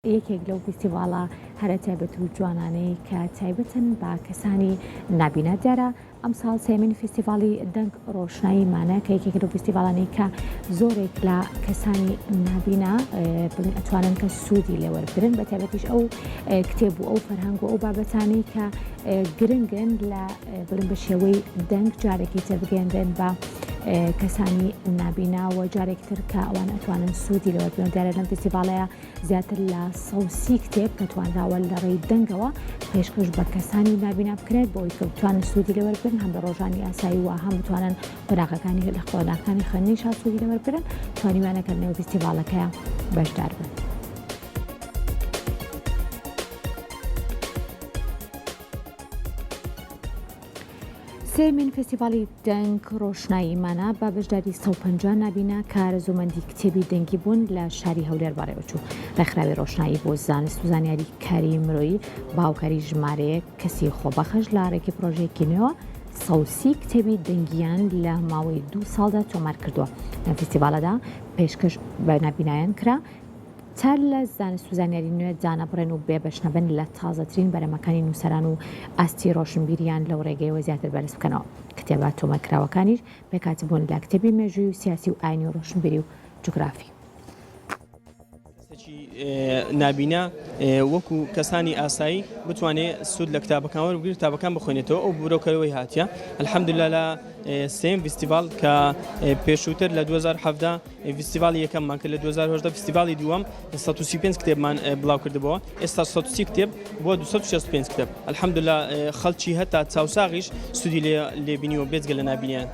یەکێک لەو فیستیڤاڵە هەرە تایبەت و جوانانەی کە تایبەتن بە کەسانی نابینا دیارە ئەمساڵ سێمین فیستیڤاڵی دەنگ ڕۆشنایی مانە کە یەکێک لەو فیستیڤاڵانەی کە زۆرێک لە کەسانی نابینا بڵین ئەتوانن کە سوودی لێوەربگرن بە تایبەتیش ئەو کتێب و ئەو فەرهەنگ و ئەو بابەتانەی کە گرنگن لە بڵین بە شێوەی دەنگ جارێکی تر بگەندرێن بە کەسانی نابینا و جارێکی تر کە ئەوان ئەتوانن سوودی لەوەربگرن دیارە لەم فیستیڤاڵەیە زیاتر لە 130 کتێب کە توانراوە لە ڕێی دەنگەوە پێشکەش بە کەسانی نابینا بکرێت بۆ ئەوەی کە بتوانن سوودی لێ وەربگرن هەم لە ڕۆژانی ئاسایی و هەم بتوانن قۆناغەکانی لە قۆناغەکانی خوێندنیشا سوودی لێ وەربگرن توانیویانە کە لەنێو فیستیڤاڵەکەیا بەشدار بن. سێیەمین فێستیڤاڵی دەنگ ڕۆشنایی مانا بە بەشداری 150 نابینا کە ئارەزوومەندی کتێبی دەنگی بوون لە شاری هەولێر بەڕێوەچوو. ڕێکخراوی ڕۆشنایی بۆ زانست و زانیاری کاری مرۆیی بە هاوکاری ژمارەیەک کەسی خۆبەخش لە ڕێگەی پڕۆژەیەکی نوێوە 130 کتێبی دەنگیان لە ماوەی دوو ساڵدا تۆمار کردووە. لەم فیستیڤاڵەدا پێشکەش بە نابینایان کرا. تا لە زانست و زانیاری نوێ دانەبڕێن و بێبەش نەبن لە تازەترین بەرەمەکانی نووسەران و ئاستی ڕۆشنبیریان لەو ڕێگەیەوە زیاتر بەرز بکەنەوە. کتێبە تۆمارکراوەکانیش پێکهاتبوون لە کتێبی مێژووی و سیاسی و ئاینی و ڕۆشنبیری و جوگرافی. کەسێکی نابینا وەکو کەسانی ئاسایی بتوانێ سوود لە کتابەکان وەربگرێت کتابەکان بخوێنێتەوە ئەو برۆکەرەوەی هاتیە الحمدلله لە سێم فیستیڤال کە پێشووتر لە 2017 فیستیڤاڵی یەکەممان کرد لە 2018 فیستیڤاڵی دووەم 135 کتێبمان بڵاو کردبەوە ئێستا 130 کتێب بۆ 265 کتێب الحمدلله خەڵکی هەتا چاوساغیش سوودی لێ لێبینیوە بێجگە لە نابینیان.